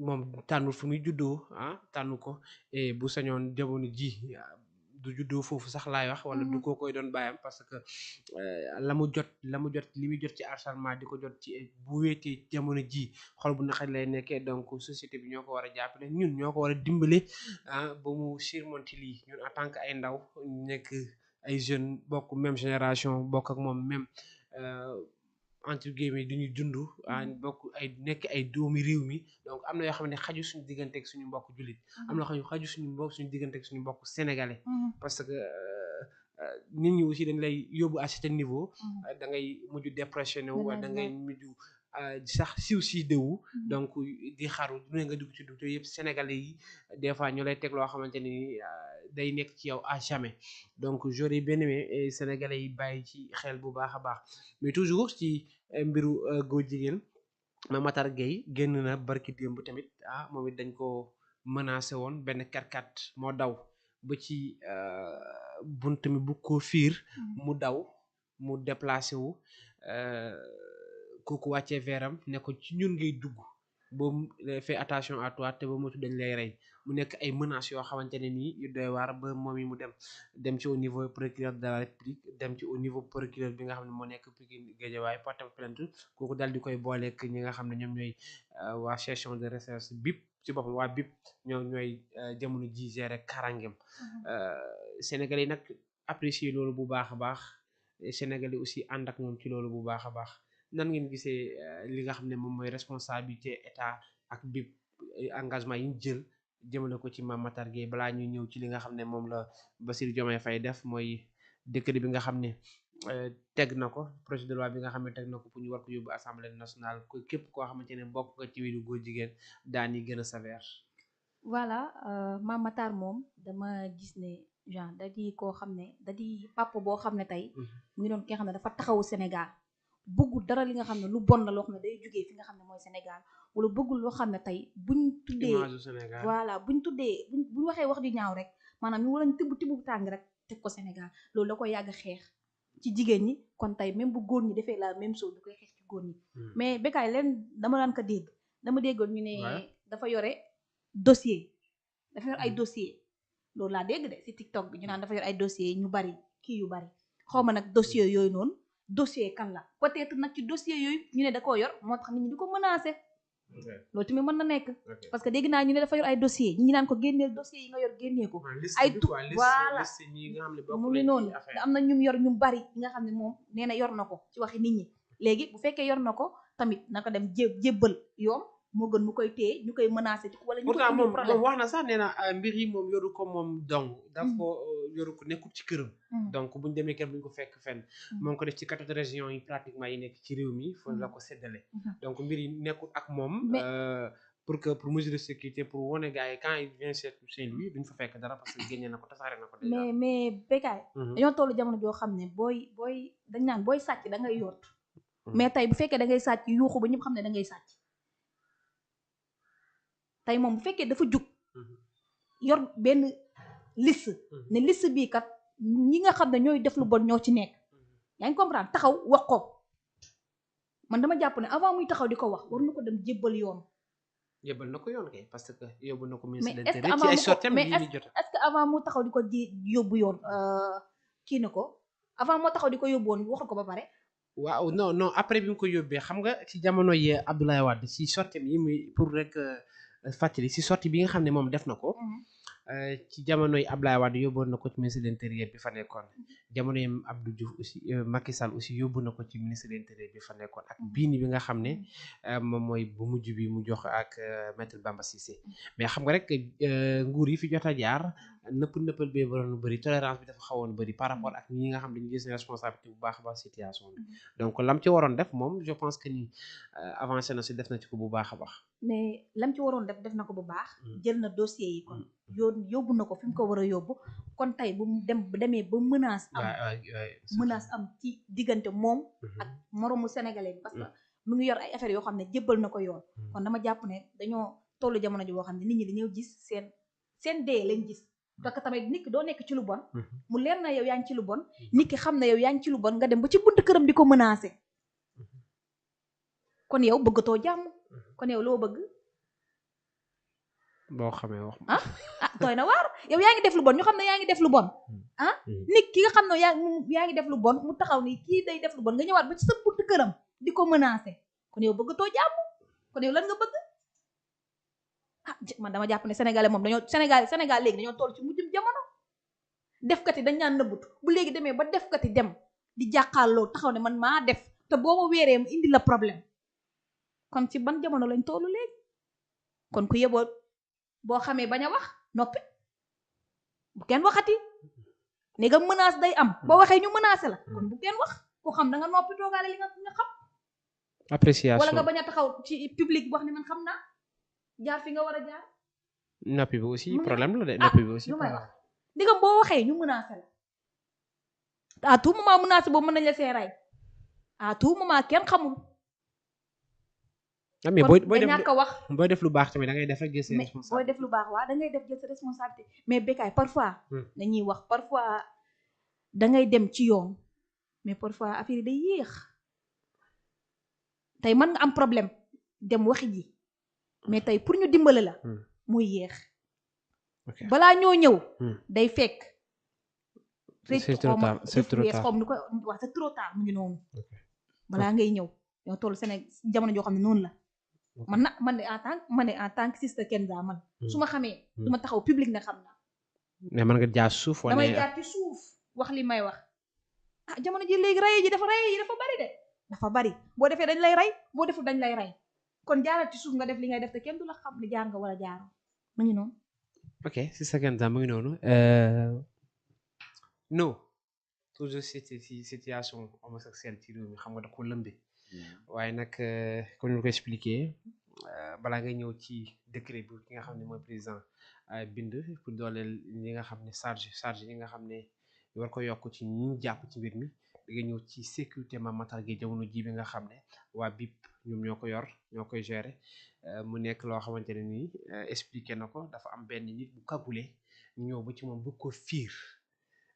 moom tànnul fu muy juddoo tànnu ko et bu sañoon jamono ji du juddoo foofu sax laay wax wala du koo koy doon bàyyam parce que la mu jot li muy jot ci harcèlement di ko jot ci bu wéetee jamono ji xol bu naqari lay nekkee donc société bi ñoo ko war a jàppale ñun ñoo ko war a dimbale ba mu surmonter lii ñun en tant que ay ndaw nekk ay jeunes bokk même génération bokk ak moom même entre guillemets du ñu dund bokk ay nekk ay doomi réew mi donc am na yoo xam ne xaju suñu diggante ak suñu mbokk jullit am na yoo xam ne xaju suñu diggante ak suñu mbokk sénégalais parce que nit ñi aussi dañ lay yóbbu à certain niveau da ngay mujj dépressionné wu wala da ngay mujj sax si dewu donc di xaru du ne nga dugg ci dugg yëpp sénégalais yi des fois ñu lay teg loo xamante ni day nekk ci yow à jamais donc j'aurais bien aimé sénégalais yi bàyyi ci xel bu baax a baax mais toujours ci mbiru góor jigéen ma Matar Gueye génn na barki démb tamit moom it dañ ko menacé woon benn karkat moo daw ba ci bunt mi bu ko fiir mu daw mu déplacé wu kooku wàccee veeram ne ko ci ñun ngay dugg boo fait attention à toi te ba motu dañ lay rey mu nekk ay menaces yoo xamante ne nii yu doy waar ba moom yi mu dem ci au niveau procureur de la république dem ci au niveau procureur bi nga xam ne moo nekk Pikine Guédiawaye porté plainte kooku dal di koy booleek ñi nga xam ne ñoom ñooy waa section de recherche BIP ci boppam waa BIP ñooy jamono ji gérer karangem Sénégalais yi nag apprécier loolu bu baax a baax Sénégalais aussi ànd ak moom ci loolu bu baax a baax nan ngeen gisee li nga xam ne moom mooy responsabilité état ak BIP engagement yi ñu jël jëmale ko ci Mame Matar Gueye balaa ñuy ñëw ci li nga xam ne moom la Bassirou Diomaye Faye def mooy décret bi nga xam ne teg na ko projet de loi bi nga xam ne teg na ko pour ñu war ko yóbbu assemblée nationale ko képp koo xamante ne bokk nga ci wiiru góor jigéen daan yi gën a sévère. voilà Mame Matar moom dama gis ne genre da di koo xam ne da di papa boo xam ne tey mu ngi doon ki nga xam ne dafa taxawu Sénégal bëggul dara li nga xam ne lu bon la loo xam ne day jógee fi nga xam ne mooy Sénégal wala bëggul loo xam ne tey buñ tuddee voilà buñ waxee wax ju ñaaw rek maanaam ñu walañ tibb bu tàng rek teg ko Sénégal loolu da koy yàgg xeex ci jigéen ñi kon tey même bu góor ñi defee la même chose da koy xeex ci góor ñi mais Bécaye leen dama daan ko dama déggoon ñu ne dafa yore dossier dafa yor ay dossier loolu laa dégg de ci TikTok bi ñu naan dafa yor ay dossier ñu bari kii yu bari xaw ma nag dossier yooyu noonu dossier kan la peut-être nag ci dossier yooyu ñu ne da koo yor moo tax nit ñi di ko menacé loolu tamit mën na nekk parce que dégg naa ñu ne dafa yor ay dossier ñi naan ko génneel dossier yi nga yor génnee ko ay voilà mu ngi noonu am na ñum yor ñu bari ñi nga xam ne moom nee na yor na ko ci waxi nit ñi léegi bu fekkee yor na ko tamit na ko dem jébbal yoon moo gën mu koy téye ñu koy menacé ci wala ñu pourtant moom wax na sax nee na mbir yi moom yoru ko moom dong daf ko yoru ko nekkul ci këram donc buñ demee kër buñ ko fekk fenn moo ngi ko def ci 14 régions yi pratiquement yi nekk ci réew mi foofu la ko séddale donc mbir yi nekkul ak moom pour mesure de sécurité pour wane gars yi quand il vient chez lui duñ fa fekk dara parce que génne na ko tasaare na ko déjà mais Bécaye dañoo tollu jamono joo xam ne booy dañ naan booy sàcc da ngay yott mais tey bu fekkee da ngay sàcc yuuxu ba ñëpp xam ne da ngay sàcc tey moom bu fekkee dafa jug yor benn liste ne liste bii kat ñi nga xam ne ñooy def lu bon ñoo ci nekk yaa ngi comprendre taxaw wax ko man dama jàpp ne avant muy taxaw di ko wax war na ko dem jébbal yoon kay parce que yóbbu na ko ministre de l'Intérieur ci ay sortem mais est-ce que avant mu taxaw di ko yóbbu yoon kii na ko avant moo taxaw di ko yóbbu woon waxal ko ba pare waaw non après bi mu ko yóbbee xam nga ci jamono yi Abdoulaye Wade ci sortem yi muy pour rek fàttali si sortie bi nga xam ne moom def na ko ci jamonoy Abdoulaye Wade yóbboon na ko ci ministre de l'Intérieur bi fa nekkoon jamonoy Abdou Diouf aussi Macky Sall aussi yóbbu na ko ci ministre de l'Intérieur bi fa nekkoon ak biini bi nga xam ne moom mooy bu mujj bi mu jox ak maître Bamba Cissé mais xam nga rek nguur yi fi jot a jaar nëppal bee waroon bëri tolérance bi dafa xawoon bëri par rapport ak ñi nga xam ne ñu gis responsabilité bu baax a baax situation bi donc lam ci waroon def moom je pense que ni avancé na si def na ci ko bu baax a baax mais lam ci waroon def na ko bu baax jël na dossier yi kon yóbbu na ko fi mu ko war a yóbbu kon tey bu demee ba menace am ci diggante moom ak moroomu sénégalais bi parce que mu ngi yor ay affaires yoo xam ne jébbal na ko yoon kon dama jàpp ne dañoo tollu jamono ji boo xam ne nit ñi dañoo gis seen dee lañ gis parce que tamit nit ki doo nekk ci lu bon mu leer na yow yaa ngi ci lu bon nit ki xam na yow yaa ngi ci lu bon nga dem ba ci buntu këram di ko menacer kon yow bëggatoo jàmm kon yow loo bëgg boo xamee wax ah doy na waar yow yaa ngi def lu bon ñu xam ne yaa ngi def lu bon ah nit ki nga xam ne yaa ngi def lu bon mu taxaw ni kii day def lu bon nga ñëwaat ba ci sa buntu këram di ko menacer kon yow bëggatoo jàmm kon yow lan nga bëgg man dama jàpp ne sénégalais moom Sénégal léegi dañoo toll ci mujjum jamono defkati dañ naan nëbbutu bu léegi demee ba defkati dem di jàkkaarloo taxaw ne man maa def te boo ma weeree mu indi la problème kon ci ban jamono lañ tollu léegi kon ku yeboo boo xamee bañ a wax noppi bu kenn waxati ne nga menace day am boo waxee ñu menacé la kon bu kenn wax ku xam da nga noppi toogaale li nga xam appréciation wala nga bañ a taxaw ci public wax ne man xam naa jaar fi nga war a jaar noppi bi aussi problème la de noppi bi aussi lu may wax ndigam boo waxee ñu menacé la à tout moment menacé boobu mën nañ la see rey à tout moment kenn xamul mais booy ñàkk a wax booy def lu baax tamit da ngay def rek jël sa responsabilité booy def lu baax waa da ngay def jël sa responsabilité mais Bécaye parfois dañuy wax parfois da ngay dem ci yoon mais parfois affaire yi day yéex tey mën nga am problème dem waxi ji mais tey pour ñu dimbale la muy yéex balaa ñoo ñëw day fekk c'est trop tard xom ni ko wax c'est trop tard mu ngi noonu balaa ngay ñëw ñoo toll Sénégal jamono joo xam ne noonu la man de en tant que Sister Kenza man su ma xamee du ma taxaw public na xam naa mais man nga jaar suuf wala damay jaar ci suuf wax li may wax jamono ji léegi rey ji dafa bari de dafa bari boo defee dañ lay rey boo deful dañ lay rey kon jaaral ci suuf nga def li ngay def te kenn du la xam ne jaar nga wala jaaroo mu ngi noonu ok Sister Kenza mu ngi noonu non toujours situation homosexuelle ci réew mi xam nga da ko lëmbe waaye nag comme ñu ko expliqué balaa ngay ñëw ci décret bi ki nga xam ne mooy président bind pour dooleel ñi nga xam ne charge yi nga xam ne war ko yokk ci ñi jàpp ci mbir mi da nga ñëw ci sécurité Mame Matar Gueye jamono ji bi nga xam ne waa BIP ñoom ñoo ko yor ñoo koy gérer mu nekk loo xamante ne nii expliqué na ko dafa am benn nit bu kagule ñëw ba ci moom bu ko fiir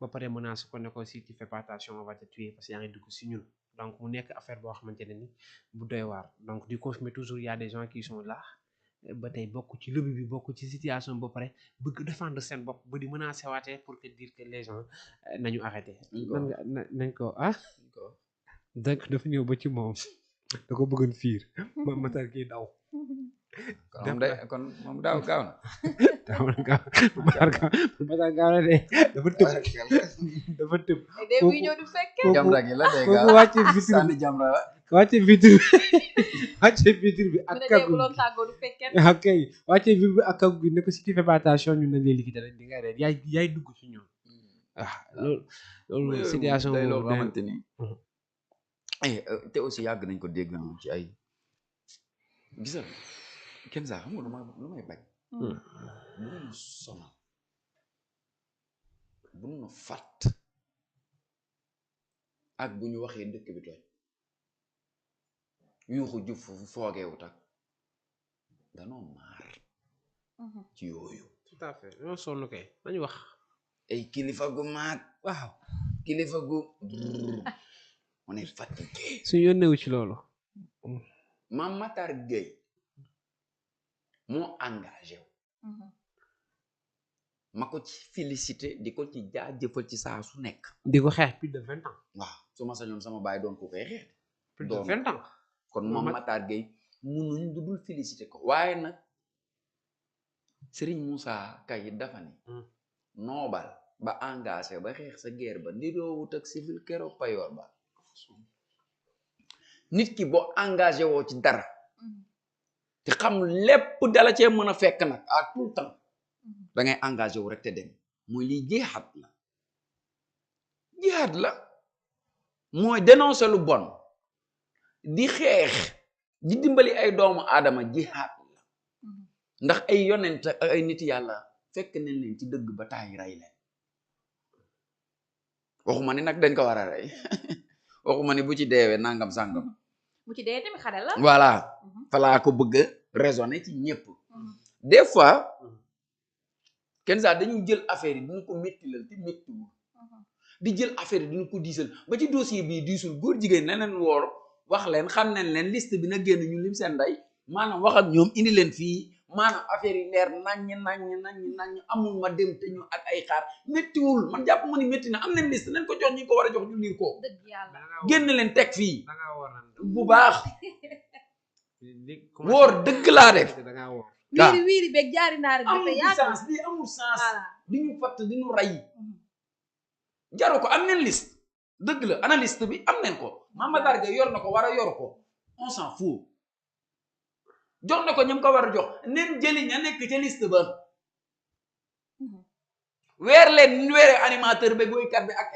ba pare menace ko ne ko si tu fais pas attention on va te tuer parce que yaa ngi dugg si ñun donc mu nekk affaire boo xamante ne ni bu doy waar donc di confirmer toujours y a des gens qui sont là ba tey bokk ci lobby bi bokk ci situation ba pare bëgg défendre seen bopp ba di menacer waatee pour te dire que les gens nañu arrêté nañ ko donc dafa ñëw ba ci moom da ko bëggoon fiir Mame Matar Gueye daw kon moom daaw gaaw na Matar gaaw na de dafa tëb jamra gi la de gaaw wàcce vitre bi jamra la wàcce vitre bi ak kàggu ok wàcce vitre bi ak kàggu bi ne ko si tu fais pas attention ñun nañ lay liggéey rek di nga reet yaay dugg ci ñoom loolu situation day loo xamante ni te aussi yàgg nañ ko dégg ci ay gisal Kenza xam nga lu may bañ bu nu sonal bu nu fàtt ak bu ñu waxee dëkk bi tooy yuuxu jub foogeewu tak danoo maar ci yooyu tout à fait ñoo sonn kay nañu wax ay kilifa gu maag waaw kilifa gu on est fatigué suñu yónnewu ci loolu Mame Matar Gueye moo engagé wu ma ko ci félicité di ko ci jaajëfal ci saa su nekk di ko xeex plus de 20 ans waaw su ma sañoon sama baay doon ko koy xeex plus de 20 ans kon Mame Matar Gueye munuñ du dul félicité ko waaye nag Serigne Moussa Kay dafa ni noobal ba engagé ba xeex sa guerre ba ndiroowut ak civil keroog payoor ba nit ki boo engagé woo ci dara te xam lépp dala cee mën a fekk nag à tout le temps da ngay engagé wu rek te dem mooy lii jihaad la mooy dénoncer lu bon di xeex di dimbali ay doomu aadama jihaad la ndax ay yonent ak ay nit yàlla fekk nañ leen ci dëgg ba taay rey leen waxuma ni nag dañ ko war a rey waxuma ni bu ci deewee nangam sàngam bu ci deewee tamit xale la voilà falaa ko bëgg a raisonner ci ñëpp des fois Kenza dañuy jël affaire yi dina ko méttilal te méttiwul di jël affaire yi dina ko diisal ba ci dossier bii diisul góor jigéen leneen woor wax leen xam nañ leen liste bi na génn ñu lim seen ndey maanaam wax ak ñoom indi leen fii maanaam affaire yi leer naññ amul ma dem te ñu ak ay xaar méttiwul man jàpp ma ni métti na am nañ liste nañ ko jox ñi ko war a jox ñu liir ko dëgg yàlla génn leen teg fii da ngaa woor nan bu baax commencé woor dëgg laa def da ngaa woor wiiri wiiri beeg jaari naari bi amul dafa yaatu sens lii amul sens voilà di ñu fatt di ñu ray jaru ko am nañ liste dëgg la analyste bi am nañ ko Mame Matar Gueye yor na ko war a yor ko on s'en fout jox na ko ñam ko war a jox neen jëli ña nekk ca liste ba weer leen ñu weere animateur ba boykat bi ak